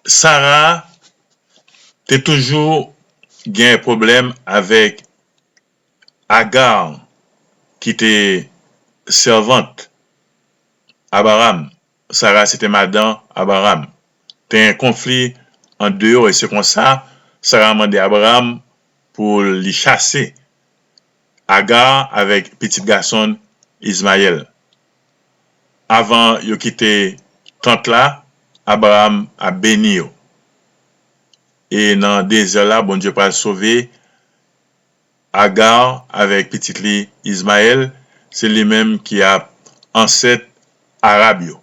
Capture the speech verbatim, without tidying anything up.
Sara te toujou gen pwoblèm avèk Agar, ki te sèvant Abraram. Sara se te madan Abraram. Te gen konfli andeyò, e se konsa Sara mande Abraram pou li chase Agar avèk pitit gason l, Izmayèl. Avan yo kite tant la, Abraram ap beni yo. E nan dezè la, Bondye pral sove Agar avèk pitit li Izmayèl, se li menm ki ap ansèt Arab yo.